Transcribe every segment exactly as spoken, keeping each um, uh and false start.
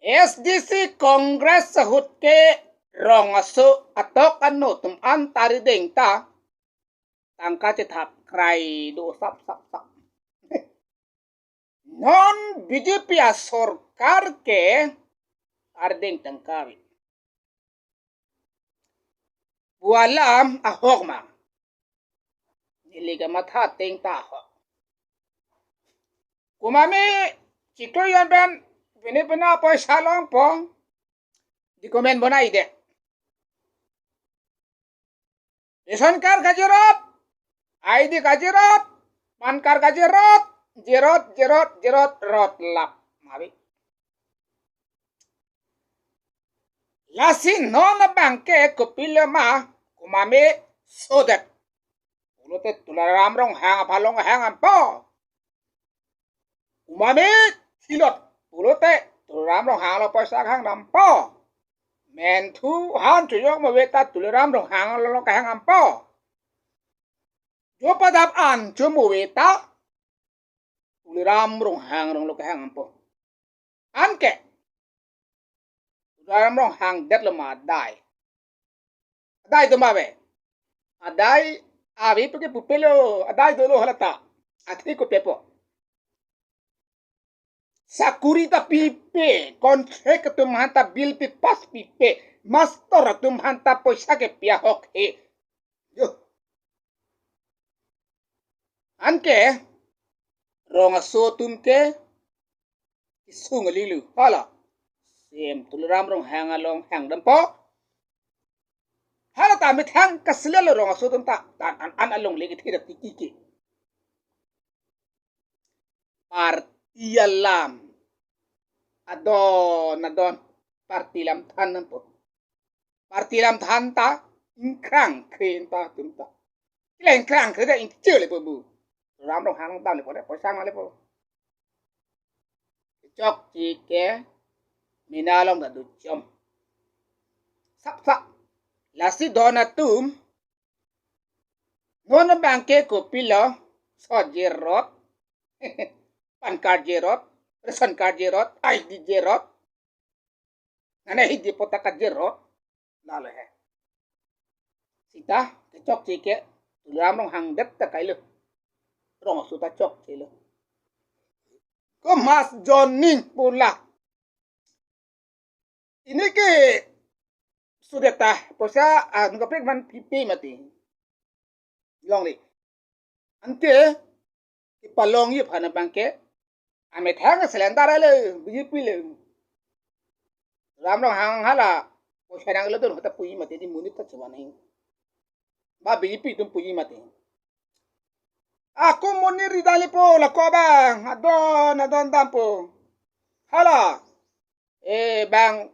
S D C Congress ahut ke rong aso atok ano atum an ta rideng ta tangka chethap krai do sap sap sap. Non B J P asorkar ke ardeng tangka ave. Pu alam ahok ma? Neli kamatha ateng ta ahok. Komat me chiklo jon pen pine pine apoisa longpo. Di comment bonai de. Ration card kachirot, I D kachirot, PAN card kachirot, jirot, jirot, jirot, rot lap. Mari. Lasi non abang ke kopilo ma, komat me sodet pulote Tuliram Ronghang aphan long hang dampo. Komat me thilot pulote Tuliram Ronghang along poisa kehang dampo. Menthu han chojok mo ave ta Tuliram Ronghang along kehang dampo. Jo padap an cho mo ave ta Tuliram Ronghang along kehang dampo. Anke Tuliram Ronghang detlo ma adai? Adai do ma ave? Adai ave puke pupelo, adai dolo hala ta. Athe kopi apo? Sakuri ta pipe, contract atum aphan ta bill pi pass pipe, master atum aphan ta poisa kepi ahok he. Yo. Anke rong aso atum ke kesung alinglu. Hala. C E M Tuliram Ronghang along hang dampo. Hala ta methang kasilalo rong aso atum ta. Tan an an alongle kethe ta tiki ke. Party alam. Adon adon party alam than dampo. Party alam than ta ingkrang kre ta atum ta. Kila ingkrang kre ta ingchele po bu. Ram Ronghang damle po de, poisa nangle po. Chokche ke mena along ta do chom. Sap sap. Lasi don atum, non abang ke kopilo? Sot jirot, PAN card jirot, ration card jirot, I D jirot. Nane hi di pota kajirot. Lalo he. Sita kechokche ke Tuliram Ronghang det ta kailo. Rong aso ta chokchelo. Ko mas joning pula. Ini ke sudah ta poisa, ah, nungka pek man pipi mati. Longle. Anke kepalongji aphan abang ke amethang cylinder le B J P le. Ram Ronghang hala poisa nangle dun hota puji mati di monit ta chevan he. Ba B J P atum puji mati. Ako monit ridale po lako abang. Adon adon dampo. Hala. Eh, bang.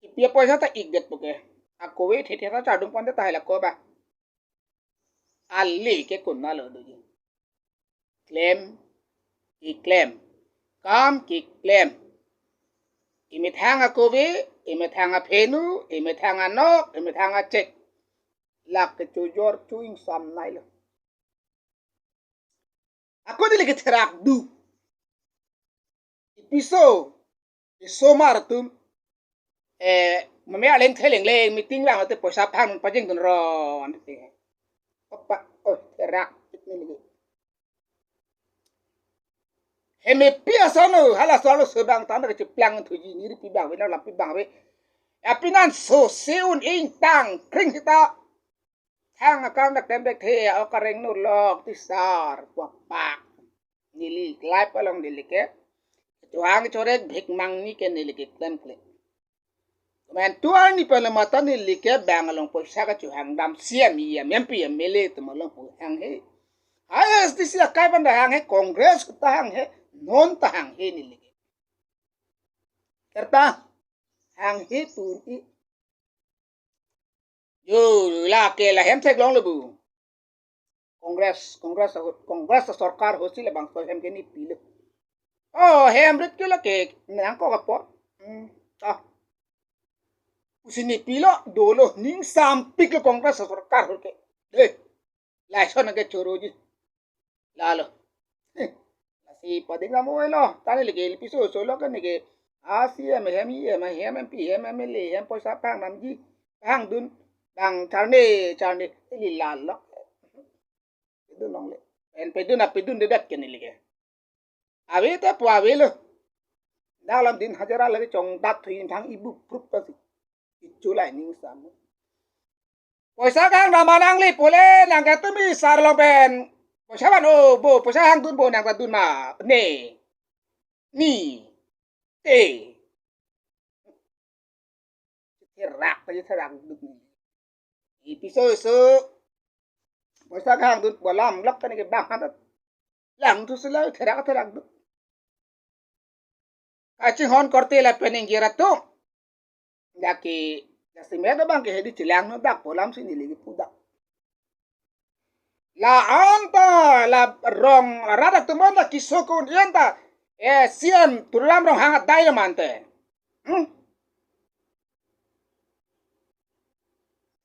Ipi apoisa ta ikdet puke. Ako ve the the ta chardung pon det ta hai lako ba. Ale ke konatlo doji. Klem, keklem. Kam keklem. Imethang akove, imethang aphenu, imethang anok, imethang achek. Lake chojor chuing sam nailo. Ako neli ketherak du. Ipiso, isomar atum, eh, mame aleng theleng leng meeting lang ate poisa aphan pajeng dun ron. Apa, oh, therak, pit ni lagi. Heme pi asano, hala solo sebang tanda kecheplang thuji niri pi bang ve, na lam pi bang ve. Apinan so seun ing tang kring kita. Thang akam dak tem dek the, o kareng nur lok tisar, puapak. Neli live along neli ke. Chuhang chorek bhik mangni ke neli ke klem klem. Komat tuar ni pen mata neli ke bang along poisa kachuhang dam C E M, E M, M P, M L A atum along pu hang he. Hai S D C akai pen ta hang he, Congress ta hang he, non ta hang he neli ke. Kerta hang he tun i. Yo, lake la hem theklonglo bu. Congress, Congress, Congress sorkar ahutsi labangso hem ke nepilo. Oh, hem rit ke lake nangkok apot. Hmm, ah. Pusi nepilo, dolo, ning sampiklo Congress sorkar ahut ke. Deh, lason ke choroji. Lalo. Lasi pading kamu elo. Ta neli ke piso solo kan neli ke A C M hem, E M hem, M P hem, M L A hem, poisa pahang damji, pahang dun, bang charne, charne, ili lalo. Pedun longle. Pen pedun, a pedun de dat ke neli ke. Ave te pu avelo. Dak alam din hajira lagi chongdat thu in thang ibu prup ta si. Ichu lai ning sam. Poisa kang nama nangli pule nang katumi sar long pen. Poisa van o bo, poisa hang dun bo nang ta dun ma. Ne. Ni. Te. Therak ta therak duk ni. Ipi so so. Poisa kang dun bo lam lak ta ni ke bang han ta. Lang thu sila therak therak duk. Kachinghon korte lapen ingkir atum. Dak ke, dak si me do bang ke hedi chelang no dak pu alam si neli kipu dak. La anta, la rong rat atum anta kesung un-e anta. Eh, C M Tuliram Ronghang adai lo ma ante. Hmm?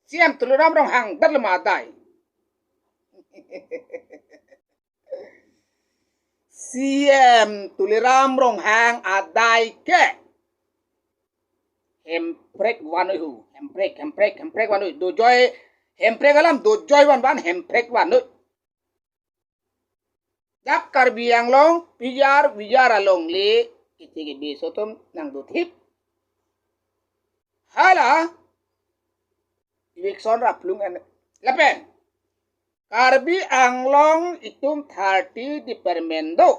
C M Tuliram Ronghang adai lo ma adai. C M Tuliram Ronghang adai ke. Hemprek vanoi hu. Hemprek, hemprek, hemprek vanoi. Dojoi, hemprek alam dojoi van van hemprek vanoi. Dak Karbi Anglong, P R, V R alongle, kiti ke biso atum nang do thip. Hala, eviction ra plung en. Lapen, Karbi Anglong itum thirty department do.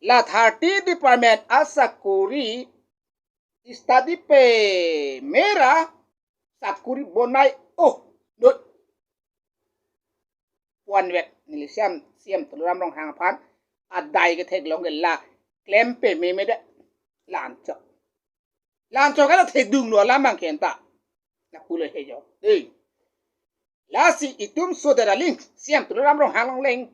La thirty department asakori study pe mera sakori bonai oh dot. Puan wek neli C M, C M Tuliram Ronghang aphan adai ketheklong ke la klem pe meme de. La anchot. La anchot ke la thedung lo alam bang ke anta. Na pulo he jo. Dei. Lasi itum so de raling C M Tuliram Ronghang along leng